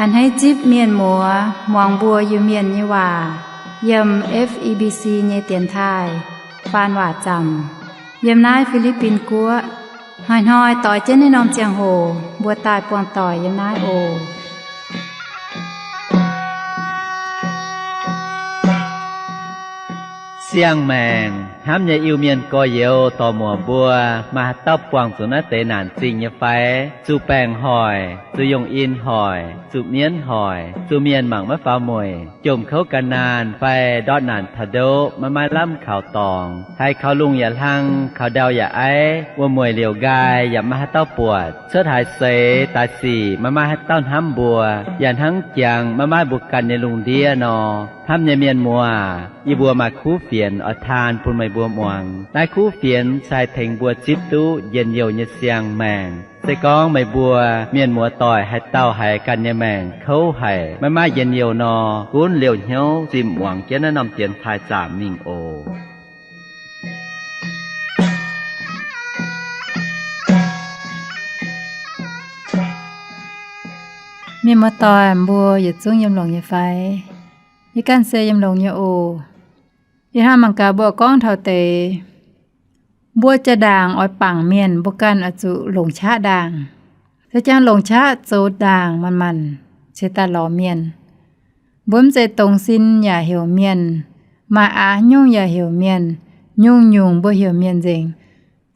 A'hneiv zipv mienh muoz muangx mbuo Iu-Mienh nyei waac yiem F E B C nyei dienx taaih faan waac zaamc yiem naaiv Fi^li^bin Guoqv. Hnoi-hnoi doix jienv naaiv norm ziangh hoc mbuo daaih buangh doic yiem naaiv oc. Siang-maengc hnamv nyei Iu-Mienh gorx-youz dorc-muoc mbuo, maaih haaix dauh buangh zuqc naaiv deix naanc zingh nyei fai? Zuqc baengc hoic, zuqc yongh in hoic, zuqc mienv hoic, zuqc mienh mangc maiv faaux mueic, jomc kouv ga'naanh fai ndortv naanc taux ndoqv maiv maaih lamh kaux dorngx, haiz kaux lungh yaac hlang, kaux ndau yaac aiv, wuom-mueic liouc nqaai yaac maiv maaih haaix dauh buatc, cuotv haaix seix daaih sic maiv maaih haaix dauh hnamv mbuo, yaac hnangv jangx maiv maaih mbuo ganh nyei lungh ndiev nor. Hnamv nyei mienh muoz, yie mbuo maaih kuv fienx oix taan bun meih mbuo muangx. Naaiv kuv fienx se haih tengx mbuo zipv duqv njien-youh nyei siang-maengc. Se gorngv meih mbuo mienh muoz doic haaix dauh haiz ganh nyei maengc kouv haic, maiv maaih njien-youh nor, gunv liouh hnyouv zimh muangx jienv naaiv norm dienx taaih zaamc mingh oc. Mienh muoz doic mbuo yietc zungv yiem longx nyei fai? Yie ganh se yiem longx nyei oc. Ih hnoi mangc gaax mbuo gorngv taux deix mbuo jaa-ndaangc oix bangc mienh, mbuo ganh oix zuqc longc qaqv ndaangc. Se jangx longc qaqv zoux ndaangc manc manc ceix daaih lorz mienh. Mbuo mv zeiz dongz sin yaac heuc mienh, maaih aqc nyungc yaac heuc mienh, nyungc-nyungc mbuo heuc mienh nzengc.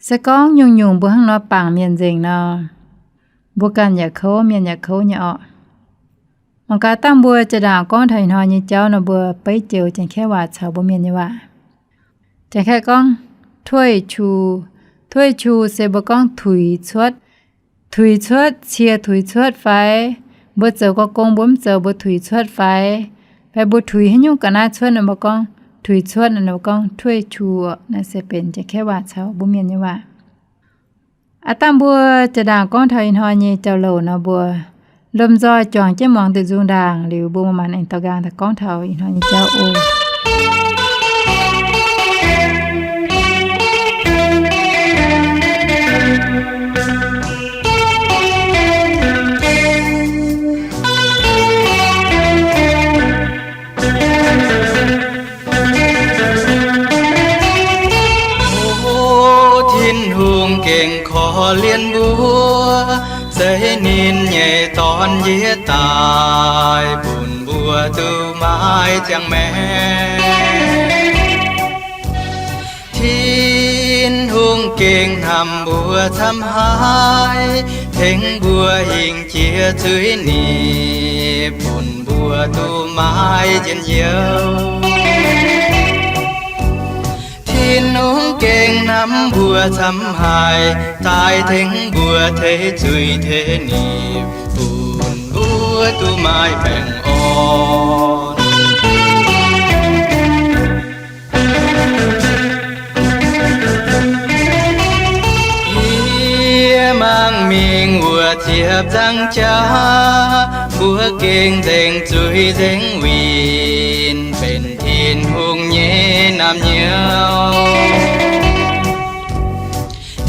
Se gorngv nyungc-nyungc mbuo hnangv nor bangc mienh nzengc nor, mbuo ganh yaac kouv, mienh yaac kouv nyei orqc. Mangc gaax dangh mbuo jaa-ndaangc gorngv taux ih hnoi nyei jauv nor, mbuo beiv joux Janx-Kaeqv waac caux mbuo mienh nyei waac. Janx-Kaeqv gorngv 退出. 退出 se mbuo gorngv tuix cuotv. Tuix cuotv, cie tuix cuotv fai? Mbuo zoux gong, mbuo mv zoux, mbuo tuix cuotv fai? Fai mbuo tuix haaix nyungc ga'naaiv cuotv nor, mbuo gorngv tuix cuotv nor, mbuo gorngv 退出. Naaiv se benx Janx-Kaeqv waac caux mbuo mienh nyei waac. Aav dangh mbuo jaa-ndaangc gorngv taux ih hnoi nyei jauv-louc nor, mbuo lomh nzoih juangc jienv muangx diuc nzung ndaangc liuz, mbuo maaih maanc aengx daux nqaang daaih gorngv taux ih hnoi nyei jauv oc. O Tin-Hungh gengh korv-lienh mbuo, zeiz ninh nyei Dorn njiec daaih bun mbuo duqv maiv ziangh maengc. Tin-Hungh gengh hnamv mbuo camv haic, tengx mbuo hingh jiex zuiz-nipc, bun mbuo duqv maiv njien-youh. Tin-Hungh gengh hnamv mbuo camv haic, daaih tengx mbuo teix zuiz teix nipc, bun mbuo duqv maiv baengh orn. Yie mangc mingh wuov ziepc nzaangc jaax, mbuo gengh nzengc zuiz nzengc winh, benx Tin-Hungh nyei naamh nyouz.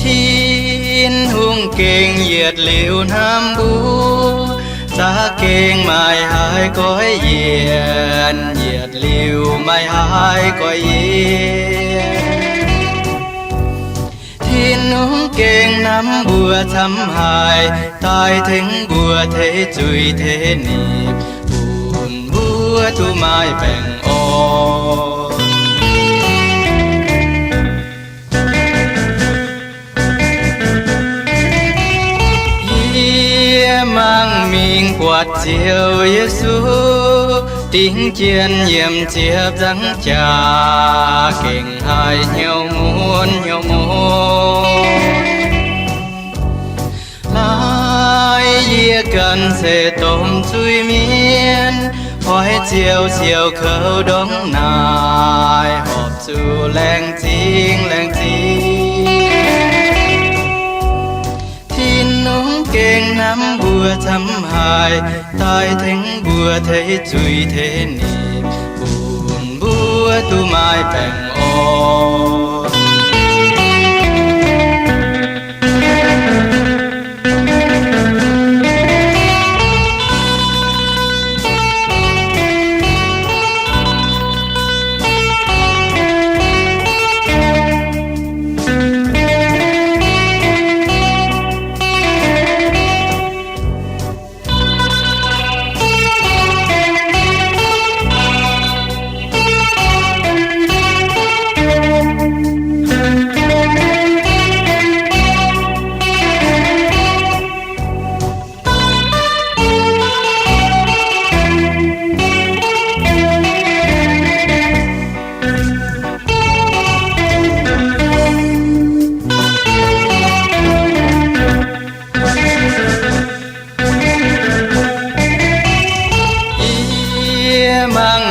Tin-Hungh gengh yietc liuz hnamv mbuo, za'gengh maiv haih goiv yienc, yietc liuz maiv haih goiv yienc. Tin-Hungh gengh hnamv mbuo camv haic, daaih tengx mbuo teix zuiz teix nipc, bun mbuo duqv maiv baengh orn. Yie mangc mingh buatc Ziouv Yesu, dingc jien yiem ziepc nzaangc jaax, gengh haih hnyouv mun hnyouv mun. Naaiv yie ganh se domh zuiz-mienh, oix ziouc siouc kouv ndongc naaiv, horpc zuqc laengz zingh laengz zingh. Tin-Hungh gengh hnamv mbuo camv haic, daaih tengx mbuo teix zuiz teix nipc, bun mbuo duqv maiv baengh orn.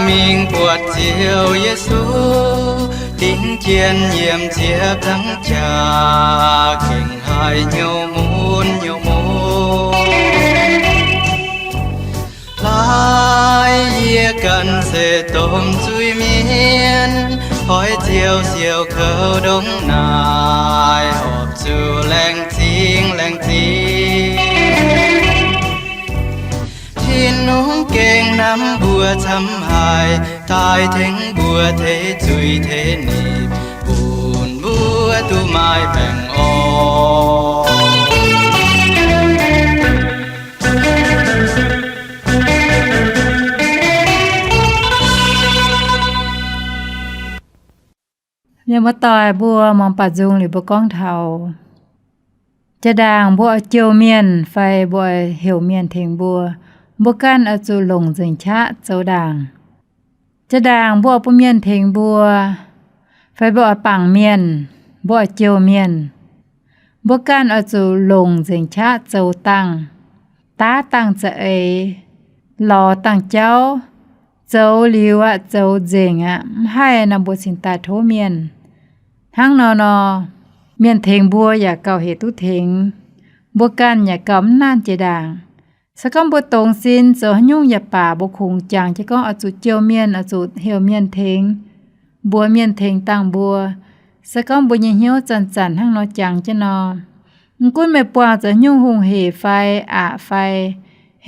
Mingh buatc Ziouv Yesu, dingc jien yiem ziepc nzaangc jaax, gengh haiz hnyouv mun hnyouv mun. Laaix yie ganh se domh zuiz-mienh, oix Ziouv siou kouv ndongc naaic, horpc zuqc laengz zingh laengz zingh. Tin-Hungh gengh namx mbuo camv haic, daaih tengx mbuo teix zuiz teix nipc, bun mbuo duqv maaih baengh orn. Mienh muoz-doic mbuo, muangx baaux nzung liuz mbuo gorngv taux jaa-ndaangc mbuo oix jouh mienh fai mbuo oix heuc mienh tengx mbuo, mbuo ganh oix zuqc longc nzengc qaqv zoux ndaangc. Jaa-ndaangc mbuo oix bun mienh tengx mbuo, fai mbuo oix bangc mienh, mbuo oix jouh mienh, mbuo ganh oix zuqc longc nzengc qaqv zoux dangh, daav dangh za'eix, lorz dangh jauv, zoux liuz aqv, zoux nzengc aqv, mv haih nor mbuo cingx daaih tov mienh. Hnangv nor nor, mienh tengx mbuo yaac gauh hec duqv tengx, mbuo ganh yaac gauh mv naanh jiex ndaangc. Se gorngv mbuo dongz sin zoux haaix nyungc yaac baac, mbuo kungx jangx jienv gorngv oix zuqc jouh mienh, oix zuqc heuc mienh tengx, mbuox mienh tengx dangh mbuo. Se gorngv mbuo nyei hnyouv zanc-zanc hnangv nor jangx jienv nor, mv gunv meih buangh zoux haaix nyungc hungh hec fai aqc fai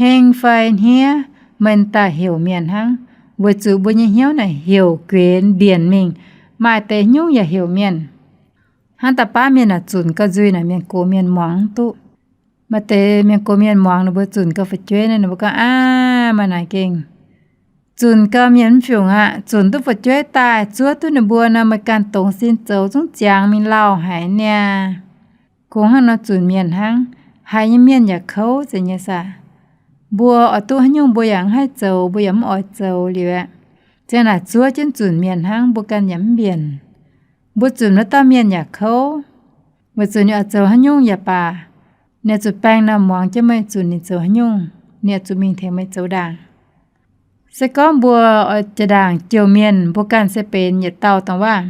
heng fai hniev, meih daaih heuc mienh hnangv, weic zuqc mbuo nyei hnyouv naaic heuc guenx mbienc mingh, maaih deix nyungc yaac heuc mienh. Hnangv da'baav mienh naaic zunc gauh nzuih naaic, mienh gox mienh muangx mv duqv. Maaih deix mienh gox mienh muangx ninh mbuo zunc gauh fu'jueiv naaic, ninh mbuo gorngv, Aav, maaih naaic gengh zunc gauh mienh mv fiungc aqv. Zunc duqv fu'jueiv daaih zuov duqv ninh mbuo nor, meih ganh dongz sin zoux zungv ziangx mingh lauh haic niaa. Kungx hnangv nor zunc mienh hnangv. Haiz nyei mienh yaac kouv zeiz nyei saah. Mbuo oix duqv haaix nyungc mbuo yaac mv haih zoux, mbuo yaac mv oix zoux liuz aeqv, ziang naaic zuov jienv zunc mienh hnangv, mbuo ganh yaac mv mbienc. Mbuo zunc wuov dauh mienh yaac kouv, weic zuqc ninh oix zoux haaix nyungc yaac baac, ninh zuqc baeng nor muangx jienv meih zunc ninh zoux haaix nyungc, ninh zuqc mingh tengx meih zoux ndaangc. Se gorngv mbuo oix jaa-ndaangc jouh mienh, mbuo ganh se benx yietc dauh dongh waav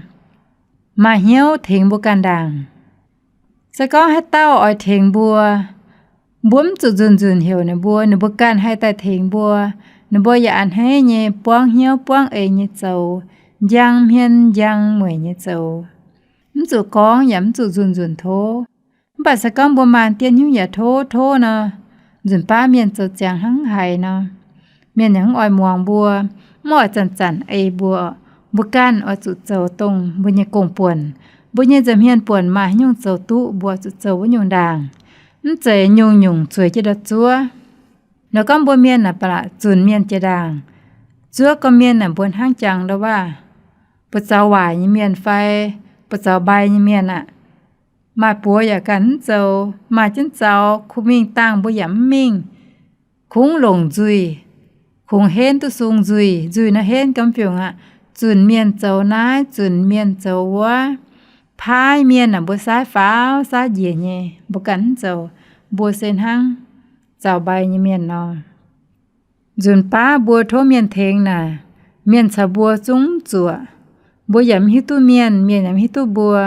maaih hnyouv tengx mbuo ganh ndaangc. Se gorngv haaix dauh oix tengx mbuo, mbuo mv zuqc nzunc-nzunc heuc ninh mbuo, ninh mbuo ganh haih daaih tengx mbuo. Ninh mbuo yaac a'hneiv nyei buangv hnyouv buangv eix nyei zoux, njang hmien njang mueic nyei zoux. Mv zuqc gorngv yaac mv zuqc nzunc-nzunc tov. Mv baac se gorngv mbuo maaih dien hnyouv yaac tov tov nor, nzunc baav mienh zoux ziangx hnangv haaix nor, mienh yaac mv oix muangx mbuo, mv oix zanc-zanc ei mbuo. Mbuo ganh oix zuqc zoux dongh mbuo nyei gong-buonc, mbuo nyei nza'hmien buonc maaih haaix nyungc zoux duqv, mbuo oix zuqc zoux wuov nyungc ndaangc. Mv zeiz nyungc-nyungc zueiz jienv ndau zuov. Nor gorngv mbuo mienh naaic ba'laqc zunc mienh jaa-ndaangc, zuov gorqv-mienh naaic mbuo hnangv jangx ndau waav, buoz-zaux waaic nyei mienh fai buoz-zaux mbai nyei mienh aqv. Maaih buoz yaac ganh mv zoux, maaih jienv zaux kuh mingh dangh mbuo yaac mv mingh. Kungx longc nzuih, kungx henv duqv sung nzuih, nzuih naaiv henv gomv fiungc aqv. Zunc mienh zoux naaiv, zunc mienh zoux wuov, paaiv mienh naaic mbuo saaiv faaux saaiv njiec nyei, mbuo ganh mv zoux. Mbuo se hnangv zaux mbai nyei mienh nor. Nzunc baav mbuo tov mienh tengx naaic, mienh caux mbuo zungv mv zuoqc. Mbuo yaac mv hiuv duqv mienh, mienh yaac mv hiuv duqv mbuo.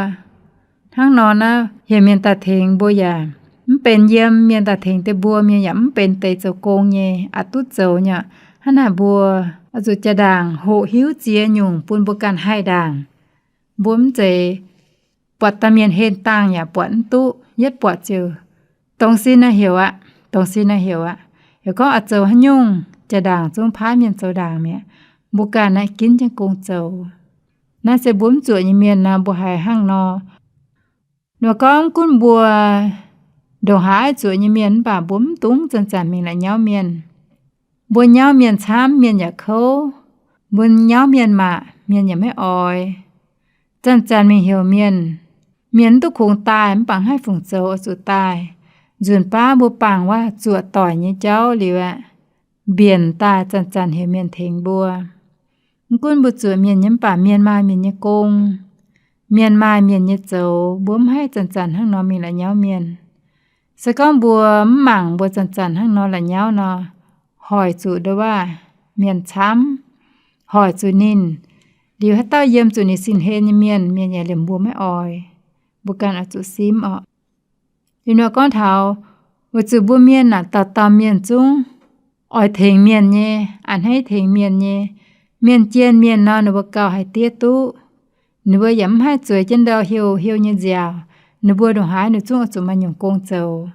Hnangv nor naaiv, heuc mienh daaih tengx mbuo yaac mv benx yiem, mienh daaih tengx deix mbuo, mienh yaac mv benx deix zoux gong nyei, aqc duqv zoux nyei. Hnangv naaic mbuo oix zuqc jaa-ndaangc hoqc hiuv ziex nyungc bun mbuo ganh haih ndaangc. Mbuo mv zeiz buatc dauh mienh henh dangh yaac buatc mv duqv, yietv buatc ziouc dongz sin naaiv heuc aqv, dongz sin naaiv heuc aqv. Heuc gorngv oix zoux haaix nyungc, jaa-ndaangc zungv paaiv mienh zoux ndaangc mi'aqv. Mbuo ganh naaiv ginv jienv gong zoux. Naaiv se mbuo mv zuoqc nyei mienh nor, mbuo haiz hnangv nor. Nor gorngv gunv mbuo ndongc haaix zuoqc nyei mienh mv baac mbuo mv dungx zanc-zanc mingh la'nyauv mienh. Mbuo nyauv mienh camv, mienh yaac kouv. Mbuo nyauv mienh maah, mienh yaac maiv oix. Zanc-zanc mingh heuc mienh, mienh mv duqv kungx daaih, mv baac haih fungc zoux oix zuqc daaih. Nzunc baav mbuo bangc waac zuoqc doic nyei jauv liuz aeqv, mbienc daaih zanc-zanc heuc mienh tengx mbuo. Mv gunv mbuo zuoqc mienh nyei mv baac mienh maaih mienh nyei gong, mienh maaih mienh nyei zoux, mbuo mv haih zanc-zanc hnangv nor mingh la'nyauv mienh. Se gorngv mbuo mv mangc mbuo zanc-zanc hnangv nor la'nyauv nor, hoic zuqc ndau waav mienh camv, hoic zuqc ninh, liuz haaix dauh yiem zuqc ninh sin-hlen nyei mienh, mienh yaac liemh mbuo maiv oix. Mbuo ganh oix zuqc simv orqc. Liuz nor gorngv taux, weic zuqc mbuo mienh naaic dauh dauh mienh zungv oix tengx mienh nyei, a'hneiv tengx mienh nyei. Mienh jienh mienh nor ninh mbuo gauh haih diev duqv. Ninh mbuo yaac mv haih zueiz jienv ndau heuc heuc nyei nziaauc. Ninh mbuo ndongc haaix ninh zungv oix zuqc maaih nyungc gong zoux.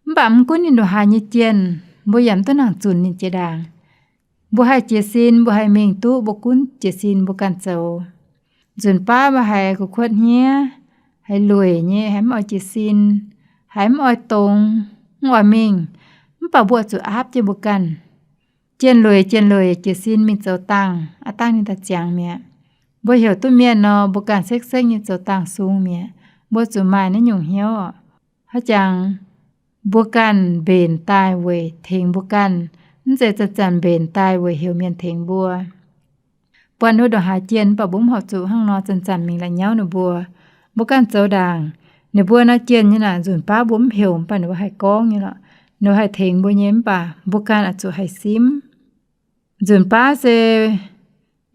Mv baac mv gunv ninh ndongc haaix nyei jienh, mbuo yaac mv duqv nangc zunc ninh jiex ndaangc. Mbuo haih jiez sin, mbuo haih mingh duqv, mbuo gunv jiez sin mbuo ganh zoux. Nzunc baav mbuo haiz kuv kuotv hniev, haiz lueic nyei, haiz mv oix jiez sin, haiz mv oix dongz, mv oix mingh, mv baac mbuo zuqc aapv jienv mbuo ganh. Jienh lueic jienh lueic jiez sin mingh zoux dangh, aav dangh ninh daaih ziangx mi'aqv. Mbuo heuc duqv mienh nor, mbuo ganh sekv-sekv nyei zoux dangh sung mi'aqv. Mbuo zuqc maaih naaiv nyungc hnyouv oc. Haaix jangx mbuo ganh mbenc daaih weic tengx mbuo ganh, mv zeiz zanc-zanc mbenc daaih weic heuc mienh tengx mbuo. Buatc ninh mbuo ndongc haaix jienh mv baac mbuo mv horpc zuqc hnangv nor zanc-zanc mingh la'nyauv ninh mbuo. Mbuo ganh zoux ndaangc. Ninh mbuo nor jienh nyei naaic, nzunc baav mbuo mv heuc mv baac ninh mbuo haih gorngv nyei lorqc, ninh mbuo haih tengx mbuo nyei, mv baac mbuo ganh oix zuqc haih simv. Nzunc baav se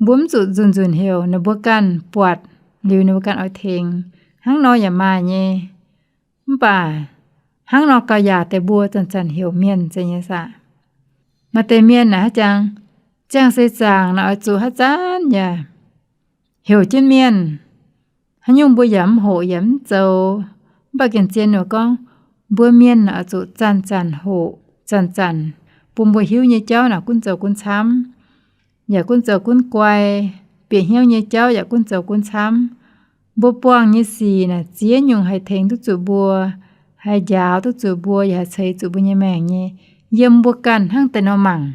mbuo mv zuqc nzunc-nzunc heuc, ninh mbuo ganh buatc liuz ninh mbuo ganh oix tengx. Hnangv nor yaac maaih nyei. Mv baac hnangv nor gauh yaac deix mbuo zanc-zanc heuc mienh zeiz nyei saah. Maaih deix mienh naaic haaix jangx ziangh seix zaangc naaic oix zuqc haaix zanc yaac heuc jienv mienh. Haaix nyungc mbuo yaac mv hoqc yaac mv zoux. Mv baac gengh zien ninh gorngv, mbuo mienh naaic oix zuqc zanc-zanc hoqc, zanc-zanc bun mbuo hiuv nyei jauv naaic gunv zoux gunv camv, yaac gunv zoux gunv guai. Bieqc hnyouv nyei jauv yaac gunv zoux gunv camv. Mbuo buangh nyei sic naaic ziex nyungc haih tengx duqv zuqc mbuo, haih njaaux duqv zuqc mbuo, yaac haih ceix zuqc mbuo nyei maengc nyei, yiem mbuo ganh hnangv deix nor mangc.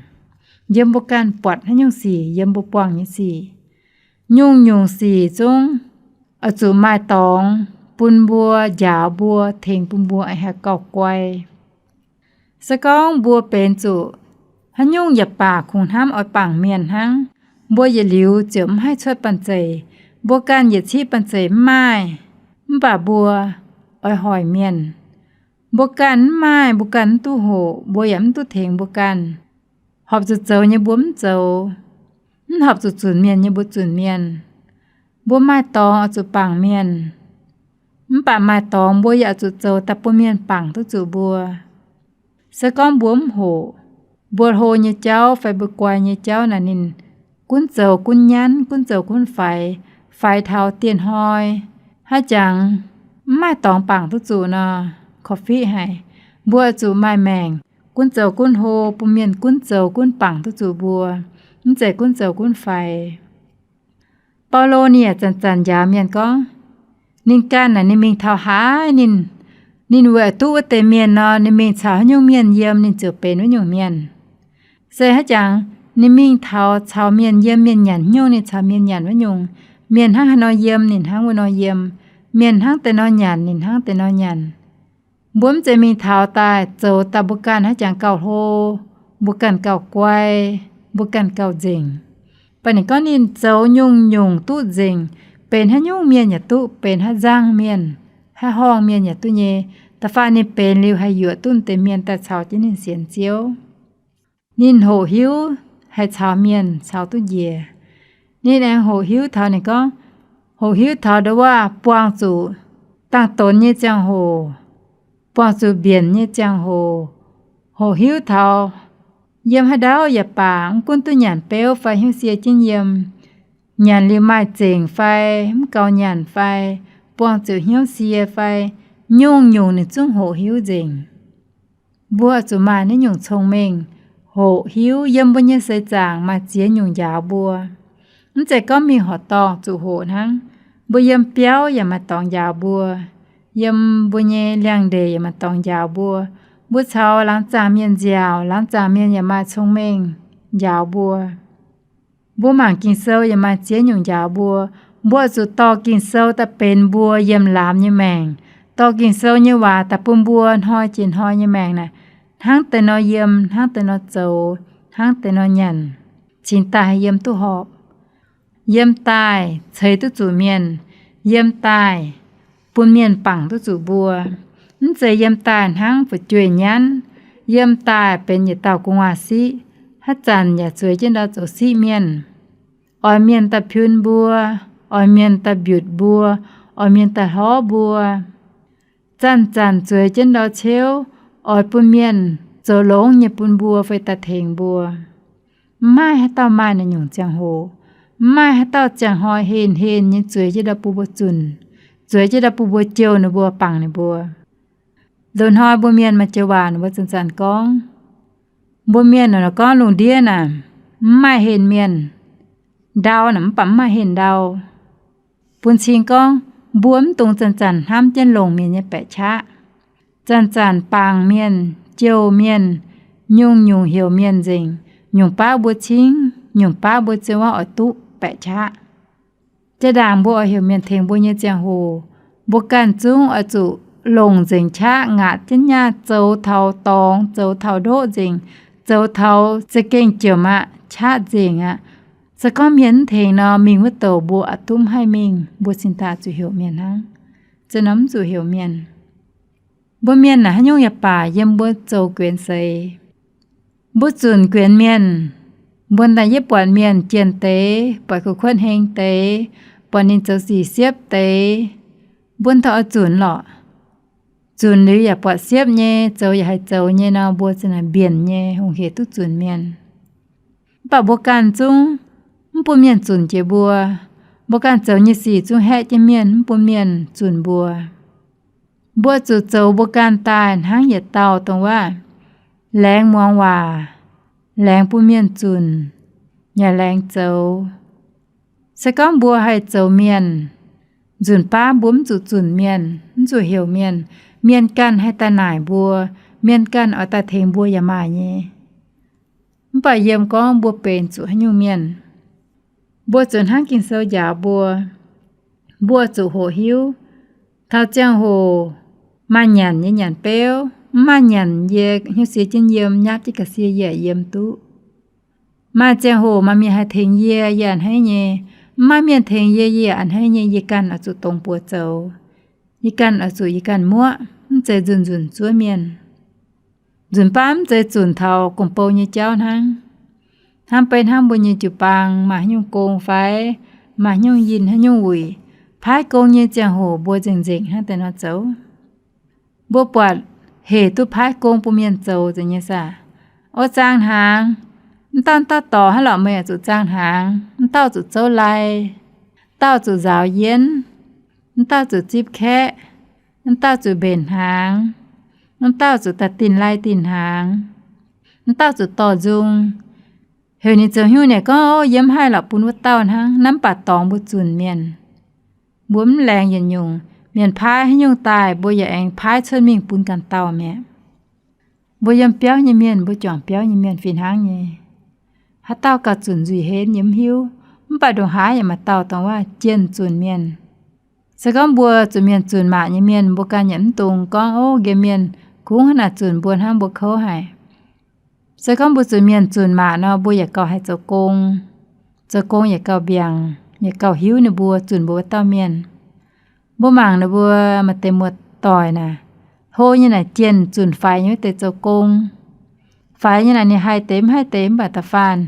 Yiem mbuo ganh buatc haaix nyungc sic yiem mbuo buangh nyei sic. Nyungc-nyungc sic zungv oix zuqc maaih dorngx bun mbuo, njaaux mbuo, tengx bun mbuo haih gauh guai. Se gorngv mbuo benx zuqc haaix nyungc yaac baac kungx hnamv oix bangc mienh hnangv, mbuo yietc liuz ziouc mv haih cuotv banh zeic. Mbuo ganh yietc ciqv banh zeic mv maaih, mv baac mbuo oix hoic mienh. Mbuo ganh mv maaih, mbuo ganh mv duqv hoqc, mbuo yaac mv duqv tengx mbuo ganh. Horpc zuqc zoux nyei mbuo mv zoux, mv horpc zuqc zunc mienh nyei mbuo zunc mienh. Mbuo maaih dorngx oix zuqc bangc mienh, mv baac maaih dorngx mbuo yaac oix zuqc zoux daaih bun mienh bangc duqv zuqc mbuo. Se gorngv mbuo mv hoqc, mbuo hlo nyei jauv fai mbuo guai nyei jauv naaic ninh gunv zoux gunv nyanv, gunv zoux gunv faix, faix taux dieh hnoi, haaix jangx mv maaih dorngx bangc duqv zuqc nor, korv-fiqv haic. Mbuo oix zuqc maaih maengc gunv zoux gunv hlo bun mienh gunv zoux gunv bangc duqv zuqc mbuo, mv zeiz gunv zoux gunv faix. Baulo ninh yaac zanc-zanc njaaux mienh gorngv, ninh ganh naaic ninh mingh taux haaix, ninh, ninh weic duqv wuov deix mienh nor, ninh mingh caux haaix nyungc mienh yiem, ninh ziouc benx wuov nyungc mienh. Se haaix jangx ninh mingh taux caux mienh yiem, mienh nyanc haaix nyungc, ninh caux mienh nyanc wuov nyungc. Mienh hnangv haaix nor yiem, ninh hnangv wuov nor yiem. Mienh hnangv deix nor nyanc, ninh hnangv deix nor nyanc. Mbuo mv zeiz mingh taux daaih zoux daaih mbuo ganh haaix jangx gauh hlo, mbuo ganh gauh guai, mbuo ganh gauh nzengc. Mv baac ninh gorngv ninh zoux nyungc-nyungc duqv nzengc, benx haaix nyungc mienh yaac duqv, benx haaix nzangc mienh, haaix horngh mienh yaac duqv nyei. Da'faanh ninh benx liuz haih yuoqc duqv deix mienh daaih caux jienv ninh sienx Ziouv. Ninh hoqc hiuv haih caux mienh caux duqv njiec. Ninh aengx hoqc hiuv taux, ninh gorngv, hoqc hiuv taux ndongc wuov buangh zuqc dangh donx nyei ziangh hoc, buangh zuqc mbienc nyei ziangh hoc, hoqc hiuv taux yiem haaix ndau yaac baac, mv gunv duqv nyanc beuv fai hnyouv sie jienv yiem, nyanc liuz maaih zengc fai mv gaux nyanc fai buangh zuqc hnyouv sie fai, nyungc-nyungc ninh zungv hoqc hiuv nzengc. Mbuo zuqc maaih naaiv nyungc cong-mengh, hoqc hiuv. Yiem mbuo nyei seix zaangc maaih ziex nyungc njaaux mbuo. Mv zeiz gorngv mingh horqc dorngh zuqc hoqc hnangv. Mbuo yiem biauv yaac maaih dorngx njaaux mbuo. Yiem mbuo nyei liangx-ndeic yaac maaih dorngx njaaux mbuo. Mbuo caux laangz zaangc mienh nziaauc, laangz zaangc mienh yaac maaih cong-mengh njaaux mbuo. Mbuo mangc Ging-Sou yaac maaih ziex nyungc njaaux mbuo. Mbuo zuqc dorh Ging-Sou daaih benx mbuo yiem laamz nyei maengc, dorh Ging-Sou nyei waac daaih bun mbuo hnoi jiex hnoi nyei maengc naaic, hnangv deix nor yiem, hnangv deix nor zoux, hnangv deix nor nyanc, cingx daaih haih yiem duqv horpc. Yiem daaih ceix duqv zuqc mienh, yiem daaih bun mienh bangc duqv zuqc mbuo. Mv zeiz yiem daaih hnangv fu'jueiv nyanv, yiem daaih benx yietc dauh gu'nguaaz-siqv, haaix zanc yaac zueiz jienv ndau zoux siqv mienh. oix mienh daaih piun mbuo, oix mienh daaih mbiutc mbuo, oix mienh daaih hlorv mbuo. Zanc-zanc zueiz jienv ndau-ciouv, oix bun mienh zoux longx nyei bun mbuo fai daaih tengx mbuo. Mv maaih haaix dauh maaih naaiv nyungc ziangh hoc. Mv maaih haaix dauh ziangh hnoi henh henh nyei zueiz jienv ndau bun mbuo zunc, zueiz jienv ndau bun mbuo jouh ninh mbuo, bangc ninh mbuo. Loz-hnoi mbuo mienh maaih joux waac ninh mbuo zanc-zanc gorngv, mbuo mienh gorngv lungh ndiev naaic, mv maaih henh mienh. Ndau naaic mv baac mv maaih henh ndau. Bun cing gorngv mbuo mv dungx zanc-zanc hnamv jienv longc mienh nyei baeqc qaqv. Zanc-zanc bangc mienh, jouh mienh, nyungc-nyungc heuc mienh nzengc, nyungc baav mbuo cingv, nyungc baav mbuo ziouc oix duqv baeqc qaqv. Jaa-ndaangc mbuo oix heuc mienh tengx mbuo nyei ziangh hoc, mbuo ganh zungv oix zuqc longc nzengc qaqv, ngaatc jienv nyaah, zoux taux dorngx, zoux taux ndoqv nzengc, zoux taux za'gengh jomc aqv, qaqv nzengc aqv. Se gorngv mienh mv tengx nor, mingh wuov douc mbuo aqc duqv mv haih mingh, mbuo cingx daaih zuqc heuc mienh hnangv. Za'gengh mv zuqc heuc mienh. Mbuo mienh naaic haaix nyungc yaac baac yiem mbuo zoux guenx seix. Mbuo zunc guenx mienh, mbuo daaih yietv buatc mienh jienh deix, buatc kuv kuotv heng deix, buatc ninh zoux sic siepv deix, mbuo taux oix zunc lorqc. Zunc liuz yaac buatc siepv nyei, zoux yaac haih zoux nyei nor, mbuo za'gengh mbienc nyei hungh hec duqv zunc mienh. Mv baac mbuo ganh zungv mv bun mienh zunc jiex mbuo. Mbuo ganh zoux nyei sic zungv haeqv jienv mienh, mv bun mienh zunc mbuo. Mbuo zuqc zoux mbuo ganh daaih hnangv yietc dauh dongh waac, laengz muangx waac, laengz bun mienh zunc, yaac laengz zoux. Se gorngv mbuo haih zoux mienh, nzunc baav mbuo mv zuqc zunc mienh, mv zuqc heuc mienh, mienh ganh haih daaih naaic mbuo, mienh ganh oix daaih tengx mbuo yaac maaih nyei. Mv baac yiem gorngv mbuo benx zuqc haaix nyungc mienh, mbuo zuqc hnangv Ging-Sou njaaux mbuo, mbuo zuqc hoqc hiuv. Taux ziangh hoc maaih nyanc nyei nyanc beuv, mv maaih nyanc yie hnyouv siev jienv yiem, nyapv jienv ga'sie yie yaac yiem duqv. Maaih ziangh hoc maaih mienh haih tengx yie, yie a'hneiv nyei. Mv maaih mienh tengx yie, yie a'hneiv nyei. Yie ganh oix zuqc dongz buoz zoux. Yie ganh oix zuqc yie ganh muoqv, mv zeiz nzunc-nzunc zuov mienh. Nzunc baav mv zeiz zunc taux gong-bou nyei jauv hnangv. Hnangv beiv hnangv mbuo nyei jiu-baang maaih haaix nyungc gong fai maaih haaix nyungc yinh haaix nyungc wuic, paaiv gong nyei ziangh hoc mbuo nzengc-nzengc hnangv deix nor zoux. Mbuo buatc hec duqv paaiv gong bun mienh zoux nzengc nyei saah? Ov, zaang hnaangx. Mv dauh mv dauh dorc hnangv lorqc, meih oix zuqc zaang hnaangx. Mv dauh zuqc zouv lai, mv dauh zuqc nzaaux yienv, mv dauh zuqc zipv kaeqv, mv dauh zuqc mbenc hnaangx, mv dauh zuqc daaih dinh lai dinh hnaangx, mv dauh zuqc dorh nzung. Heuc ninh zoux haaix nyungc ninh gorngv, Ov, yie mv haih lorqc bun wuov dauh hnangv. Naaiv mv baac dorngx mbuo zunc mienh. Mbuo mv laengz yietc nyungc, mienh paaiv haaix nyungc daaih, mbuo yaac aengx paaiv cuotv mingh bun ganh dauh mi'aqv. Mbuo yiem biauv nyei mienh, mbuo juangc biauv nyei mienh fih hnangv nyei. Haaix dauh gauh zunc nzuih henv yie mv hiuv, mv baac ndongc haaix yaac maaih dauh dongh waac jienh zunc mienh. Se gorngv mbuo zuqc mienh zunc maac nyei mienh, mbuo ganh yaac mv dungx gorngv, Ov, nqemh mienh kungx hnangv naaic zunc mbuo hnangv, mbuo kouv haic. Se gorngv mbuo zuqc mienh zunc maac nor, mbuo yaac gauh haih zoux gong. Zoux gong yaac gauh mbiaangc, yaac gauh hiuv ninh mbuo zunc mbuo wuov dauh mienh. Mbuo mangc ninh mbuo maaih deix muoz-doic naaic, hlo nyei naaic jienh zunc faix nyei wuov deix zoux gong. Faix nyei naaic ninh haih deix mv haih deix mv baac da'faanh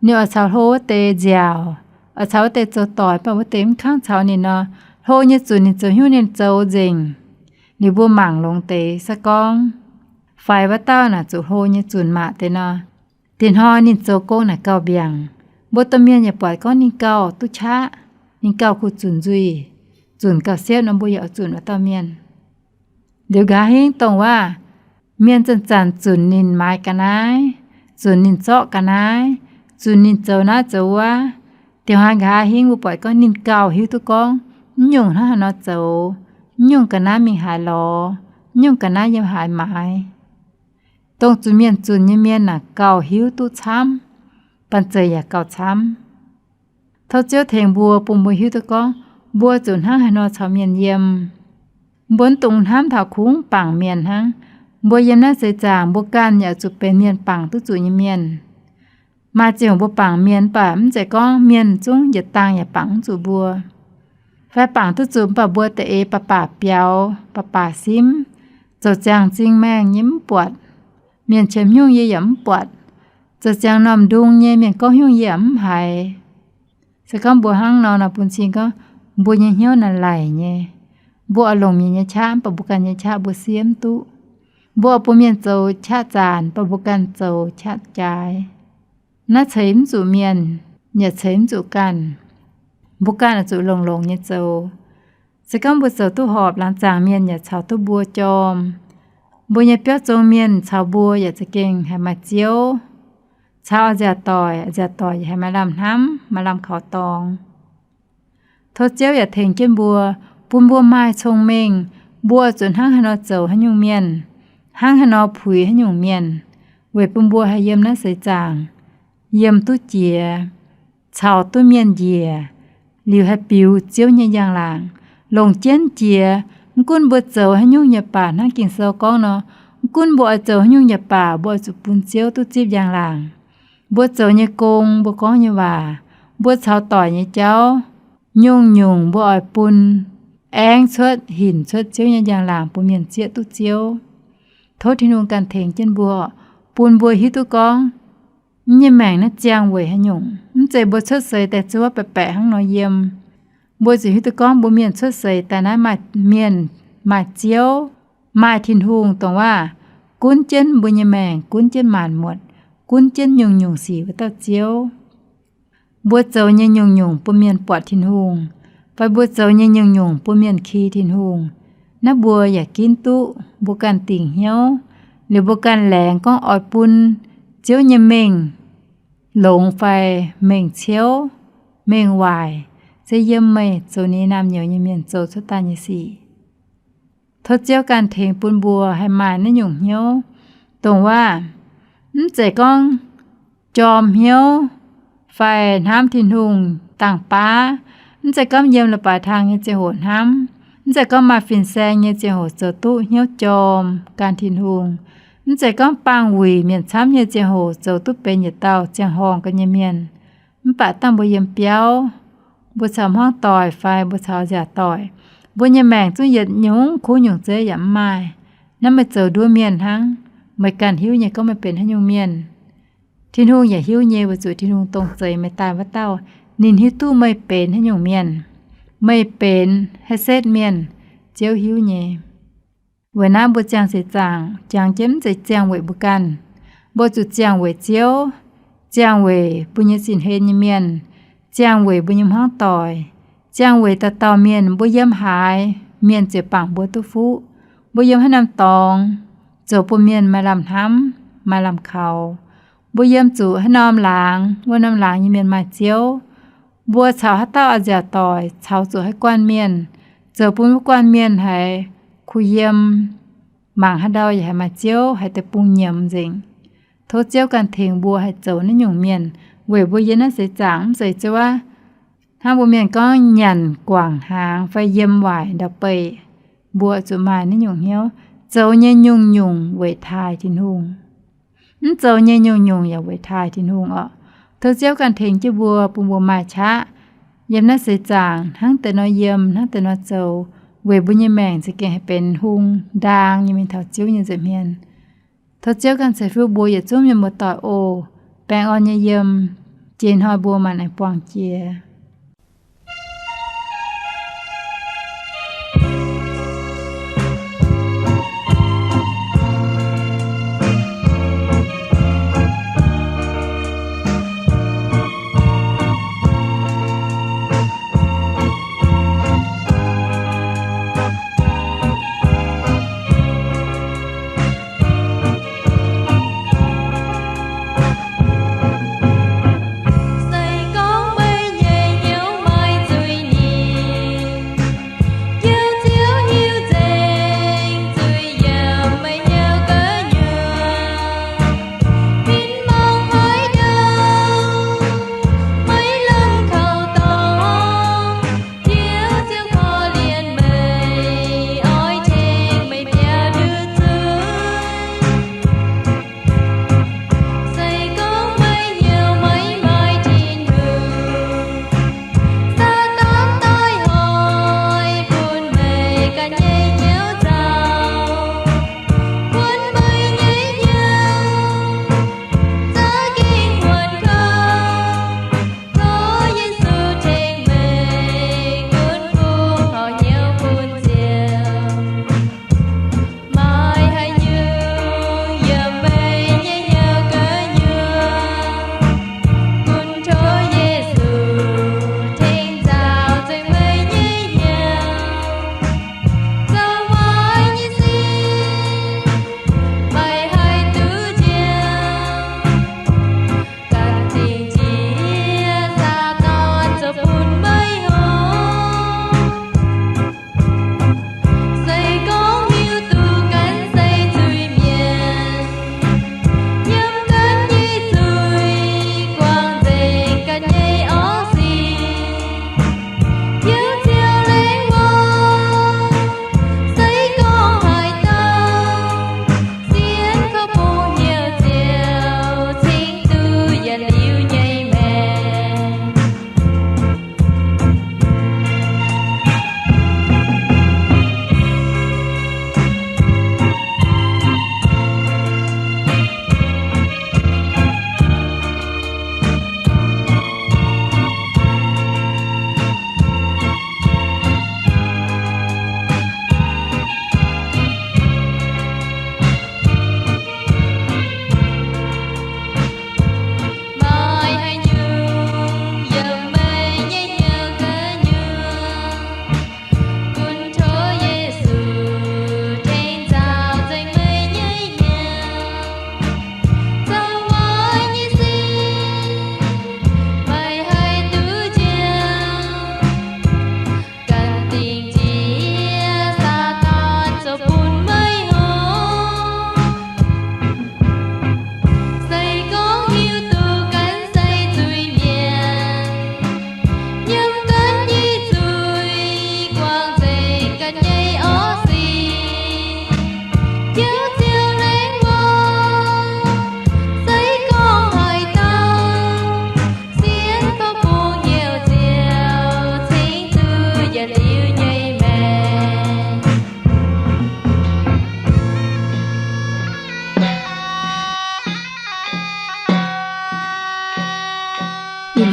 ninh oix caux hlo wuov deix nziaauc, oix caux wuov deix zoux doic, mv baac wuov deix mv kangv caux ninh nor, hlo nyei zunc ninh zoux hnyouv ninh zoux nzengc. Liuz mbuo mangc longx deix se gorngv faix wuov dauh naaic zuqc hlo nyei zunc maac deix nor, dinh hnoi ninh zoux gong naaic gauh mbiaangc. Mbuo domh mienh yaac buatc gorngv ninh gauh duqv qaqv, ninh gauh kuh zunc nzuih, zunc gauh siepv nor, mbuo yaac oix zunc wuov dauh mienh. Liuz nqa'haav hingv dongh waac, mienh zanc-zanc zunc ninh maaiz ga'naaiv, zunc ninh zorqv ga'naaiv, zunc ninh zoux naaiv zoux wuov. Dinh hnoi nqa'haav hingv mbuo buatc gorngv ninh gauh hiuv duqv gorngv mv nyungc hnangv haaix nor zoux, mv nyungc ga'naaiv mingh haaix lorz, mv nyungc ga'naaiv yiem haaix maaiz. Dongh zuqc mienh zunc nyei mienh naaic gauh hiuv duqv camv, banh zeic yaac gauh camv. Tov Ziouv tengx mbuo, bun mbuo hiuv duqv gorngv mbuo zuqc hnangv haaix nor caux mienh yiem. Mbuo mv dungx hnamv taux kungx bangc mienh hnangv. Mbuo yiem naaiv seix zaangc mbuo ganh yaac zuqc benx mienh bangc duqv zuqc nyei mienh. Maaih ziangh hoc mbuo bangc mienh mv baac mv zeiz gorngv mienh zungv yietc dangh yaac bangc mv zuqc mbuo, fai bangc duqv zuqc mv baac mbuo da'eix baac baac biaux, baac baac simv, zoux ziangx zingh maengh nyei mv buatc, mienh qiemx haaix nyungc yie yaac mv buatc, zoux ziangx normh ndung nyei mienh gorngv haaix nyungc yie yaac mv haiz. Se gorngv mbuo hnangv nor, nor bun cing gorngv mbuo nyei hnyouv naaic laic nyei. Mbuo oix longc mienh nyei qaqv, mv baac mbuo ganh nyei qaqv mbuo siev mv duqv. Mbuo oix bun mienh zoux qaqv zaanc, mv baac mbuo ganh zoux qaqv jaaix. Naaiv ceix mv zuqc mienh, yaac ceix mv zuqc ganh. Mbuo ganh oix zuqc longx-longx nyei zoux. Se gorngv mbuo zoux duqv horpc, laangz zaangc mienh yaac caux duqv mbuo jorm. Mbuo nyei biauv zong mienh caux mbuo yaac za'gengh haih maaih ziouv. Caux a'nziaauc doic, a'nziaauc doic yaac haih maaih lamh hnamv, maaih lamh kaux dorngx. Tov Ziouv yaac tengx jienv mbuo, bun mbuo maaih cong-mengh, mbuo zuqc hnangv haaix nor zoux haaix nyungc mienh, hnangv haaix nor puix haaix nyungc mienh, weic bun mbuo haih yiem naaiv seix zaangc yiem duqv jiex, caux duqv mienh njiec, liuz haih biux Ziouv nyei njang-laangc, longc jienv jiex. Mv gunv mbuo zoux haaix nyungc nyei baac, hnangv Ging-Sou gorngv nor, mv gunv mbuo oix zoux haaix nyungc nyei baac, mbuo oix zuqc bun Ziouv duqv zipv njang-laangc. Mbuo zoux nyei gong, mbuo gorngv nyei waac, mbuo caux doic nyei jauv, nyungc-nyungc mbuo oix bun aengv cuotv, hinc cuotv Ziouv nyei njang-laangc bun mienh zieqv duqv Ziouv. Tov Tin-Hungh ganh tengx jienv mbuo, bun mbuo hiuv duqv gorngv nyei maengc naaiv ziangh weic haaix nyungc. Mv zeiz mbuo cuotv seix daaih zuov baeqc baeqc hnangv nor yiem. Mbuo zuqc hiuv duqv gorngv mbuo mienh cuotv seix daaih naaiv maaih mienh, maaih Ziouv, maaih Tin-Hungh dongh waac gunv jienv mbuo nyei maengc, gunv jienv maanc muotc, gunv jienv nyungc-nyungc sic wuov dauh Ziouv. Mbuo zoux nyei nyungc-nyungc bun mienh buatc Tin-Hungh, fai mbuo zoux nyei nyungc-nyungc bun mienh ki Tin-Hungh, naaiv mbuo yaac ginv duqv mbuo ganh dingc hnyouv, liuz mbuo ganh laengz gorngv oix bun Ziouv nyei mengh longx fai mengh ciouv, mengh waaic, se yiem meih zoux ninh naamh nyouz nyei mienh zoux cuotv daaih nyei sic. Tov Ziouv ganh tengx bun mbuo haih maaih naaiv nyungc hnyouv, dongh waac mv zeiz gorngv jorm hnyouv fai hnamv Tin-Hungh dangh baav. Mv zeiz gorngv yiem leiz-baaix tang nyei ziangh hoc hnamv. Mv zeiz gorngv maaih fin-saeng nyei ziangh hoc zoux duqv hnyouv jorm gan Tin-Hungh. Mv zeiz gorngv bangh-wuic mienh camv nyei ziangh hoc zoux duqv benx yietc dauh ziangh horngh ga'nyei mienh. Mv baac dangh mbuo yiem biauv, mbuo caux hmuangv doic fai mbuo caux nziaauc doic, mbuo nyei maengc zungv yietc nyungc kuv nyungc zeiv yaac mv maaih. Naaiv meih zoux nduov mienh hnangv. Meih ganh hiuv nyei gorngv meih benx haaix nyungc mienh. Tin-Hungh yaac hiuv nyei, weic zuqc Tin-Hungh dongh zeix meih daaih wuov dauh. Ninh hiuv duqv meih benx haaix nyungc mienh. Meih benx haaix setv mienh, Ziouv hiuv nyei. Weic naaiv mbuo ziangh seix zaangc jangx jienv mv zeiz ziangh weic mbuo ganh. Mbuo zuqc ziangh weic Ziouv, ziangh weic mbuo nyei zinh hlen nyei mienh, ziangh weic mbuo nyei hmuangv doic, ziangh weic dauh dauh mienh. Mbuo yiem haaix, mienh ziouc bangc mbuo duqv fuqv. Mbuo yiem haaix norm dorngx, zoux bun mienh maaih lamh hnamv, maaih lamh kaux. Mbuo yiem zuqc haaix norm laangz, wuov norm laangz nyei mienh maaih Ziouv. Mbuo caux haaix dauh a'nziaauc doic caux zuqc haaix guanh mienh, zoux bun wuov guanh mienh haiz kuh yiem, mangc haaix ndau yaac haiz maaih Ziouv, haiz deic-bung nyiemz nzengc. Tov Ziouv ganh tengx mbuo haih zoux naaiv nyungc mienh, weic mbuo yiem naaiv seix zaangc mv zeiz zuov hnangv mbuo mienh gorngv nyanc guangc hnaangx fai yiem waaic ndau-beih. Mbuo zuqc maaih naaiv nyungc hnyouv, zoux nyei nyungc-nyungc weic taaih Tin-Hungh. Mv zoux nyei nyungc-nyungc yaac weic taaih Tin-Hungh orqc. Tov Ziouv ganh tengx jienv mbuo, bun mbuo maaih qaqv yiem naaiv seix zaangc hnangv deix nor yiem, hnangv deix nor zoux, weic mbuo nyei maengc za'gengh haih benx hung ndaang nyei mingh taux Ziouv nyei nza'hmien. Tov Ziouv ganh ceix fuqv mbuo yietc zungv mienh muoz-doic oc. Baengh orn nyei yiem, jiex hnoi mbuo maanc aengx buangh jiex.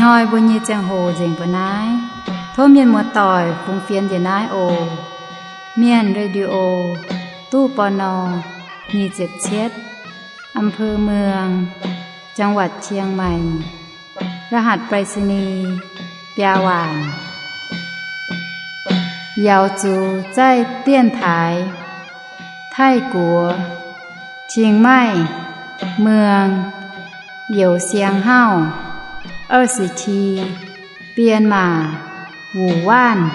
Hnoi mbuo nyei ziangh hoc nzengc mbuo naaiv. Tov mienh muoz-doic fungx fienx njiec naaiv oc. Mienh Radio, ตู้ ปณ. nyic ziepc cietv, อำเภอเมือง จังหวัดเชียงใหม่ รหัสไปรษณีย์ biaa waanc. 瑶族在电台 Taiv-Guoqv, Chiang Mai, Muang, Youz Siang Hauv, 二十七, Bienh Maac, Wuc Waanv.